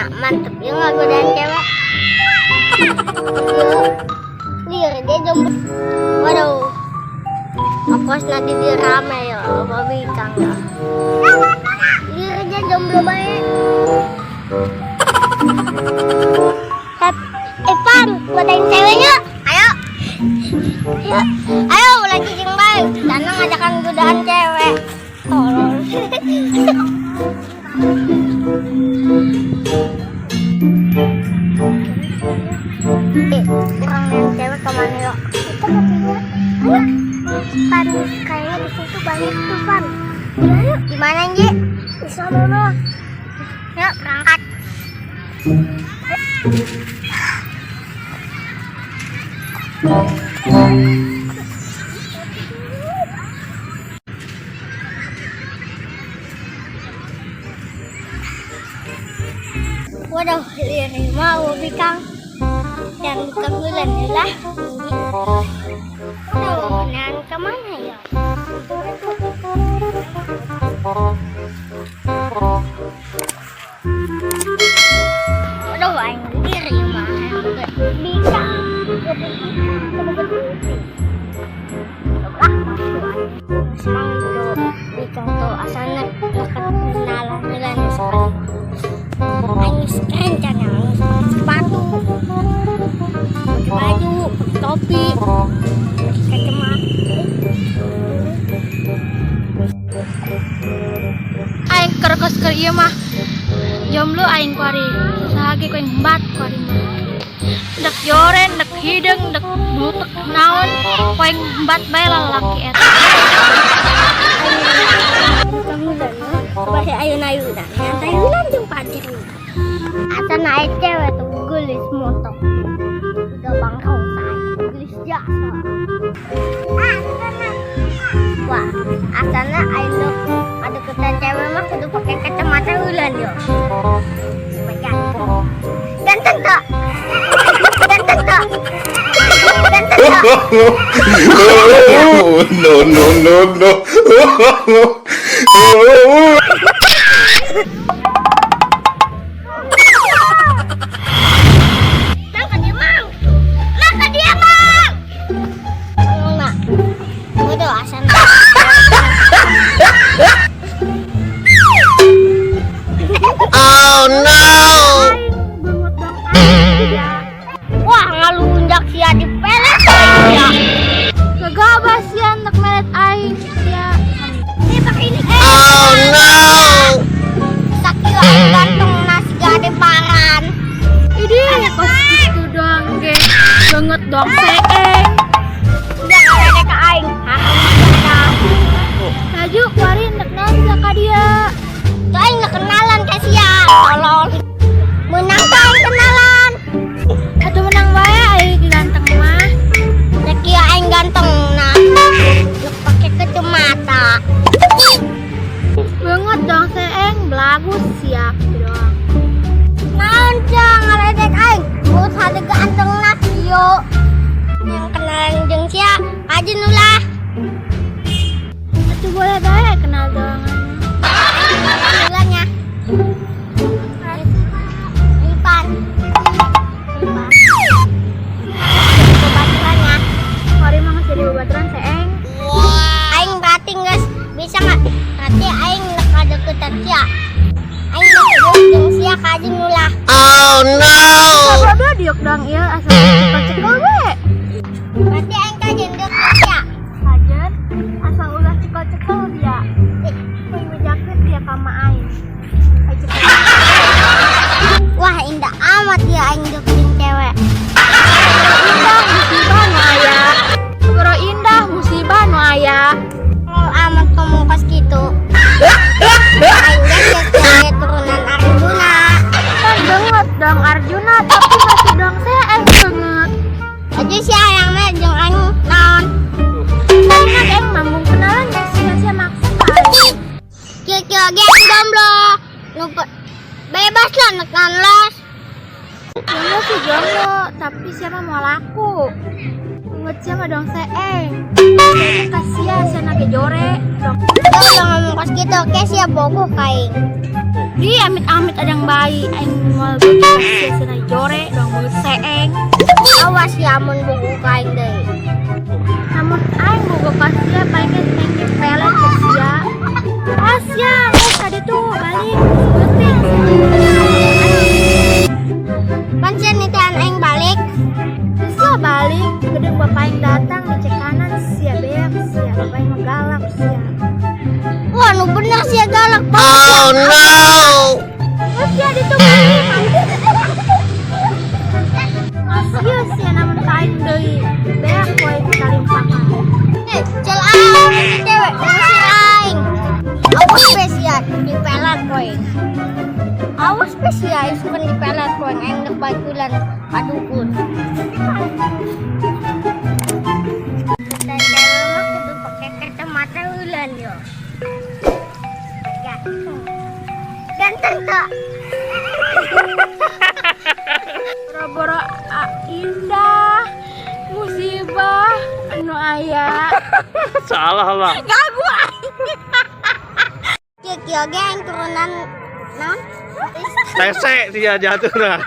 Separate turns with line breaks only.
Gimana? Mantep ya nggak godaan cewek? Yuk. Liar dia jomblo. Waduh. Apos nanti dia rame ya, apa bikang ya. Liar dia jomblo baik. Evan, godain ceweknya. Ayo. Ayo, ayo ulah cicing bae. Dana ngajakan godaan cewek. Tolol. Orang yang cewek kemana yuk? Itu katanya. Ayo. Pan, kayaknya di situ banyak tuh, Pan. Ya, yuk. Di mana, Nji? Di sana, noh. Yuk, berangkat. Waduh, liri mau bikang. Dan kebulan lah. Waduh, nan kemana ya? Waduh, aing liri mah. Bikang. Bikang tuh asalnya kenalan nilai sekali. Aing keren can yang sepatu, pakai baju, pakai topi, pakai kacamata.
Aing kerkos keur ieu mah jomblo aing kuari saha ge ku aing hembat kuari mah. Dek joren, dek hideung, dek blutek naon, ku aing hembat bae lalaki eta.
Bari ayun-ayunan, ayunan jeung pacar. Asa naik cewek tuh gelis motor. Udah bangkau say, gelis jasa. Wah, asana ayo ada ketan cewek mah kudu pakai kacamata ulan yo. Supaya ganteng. Ganteng tak? Ganteng tak? Ganteng tak?
No, no, no, no.
Mang ka dia, Mang. Mang ka dia, Mang. Nak. Waduh, asana.
Oh no!
Banget dong aing ya.
Wah, ngalunjak sia di pelet ya.
Gagabah sia nek melet aing sia.
Ini pakai ini.
Oh no!
Sakit aing ganteng nasi gade paran.
Idih, kos gitu doang ge. Banget dong seeng.
Udah ngeledek ke aing. Hah?
Laju kuari nek naon sia ka dia.
Tuh aing nggak kenalan ke sia. Tolol. Menang tuh aing kenalan.
Atuh menang bae aing ganteng mah.
Rek ieu aing ganteng nah. Lu pakai kacamata.
Banget dong seeng, belagu sia gitu doang.
Naon sia ngaledek aing? Buat hade ganteng nah kieu. Yang kenalan jeung sia kajeun ulah.
Atuh boleh bae kenal doangan.
Kenalannya. Ipan. Ipan. Bebaturannya.
Kuari mah geus jadi babaturan seeng.
Aing berarti geus bisa nggak? Berarti aing nek kadeukeutan sia. Aing nek jeung sia kajeun ulah.
Oh no!
Sabodo diuk dong ieu asal cekel-cekel we.
Berarti aing kajeun deukeut sia.
Kajeun asal ulah cekel-cekel dia. Kuing bejakeun dia ka ma aing. Ai cekel.
Wah, indah amat ya aing deuketin cewek.
Indah musibah nu aya. Boro indah musibah nu aya.
Kalau amat ngomong kos gitu. Aing geus cewek turunan Arjuna.
Kan banget dong Arjuna tapi masih dong seeng banget.
Aja sih hayang mah jeung aing naon.
Tadi aing manggung kenalan jeung sia sia maksa ka aing.
Kieu-kieu ge aing jomblo. Nu bebas lah nek naon los.
Jomblo sih jomblo, tapi siapa mau laku? Nget siapa dong seeng. Kasihan sia nage jore. Dong.
Tuh udah ngomong kos gitu, kayak sia bogoh ka aing.
Di amit-amit ada yang bayi aing moal boga ka sia, cenah jore dong beungeut seeng.
Awas ya mun bogoh ka aing deui.
Lamun aing bogoh ka sia, paling aing pelet ke sia. Awas ya, geus tadi tuh balik peuting.
Pan sia nitihan aing balik.
Terus lah balik, gedeng bapak aing datang dicek kanan sia, beak sia, bapak aing mah galak sia.
Wah, nu bener sia galak banget.
Oh no!
Terus sia ditu balik. Sia sia lamun ka aing deui, beak ku aing talimpakan.
Eh, cel aing si cewek, ngusir aing. Awas we sia dipelet ku aing. Awas we sia isukan dipelet ku aing, aing dek balik heula ka dukun. Dan cewek mah kudu pake kacamata heula yo. Ganteng. Ganteng tuh.
Boro-boro indah musibah anu aya.
Salah lah.
Gagu aing.
Kieu kieu ge aing turunan naon?
Tese dia jatuh nah.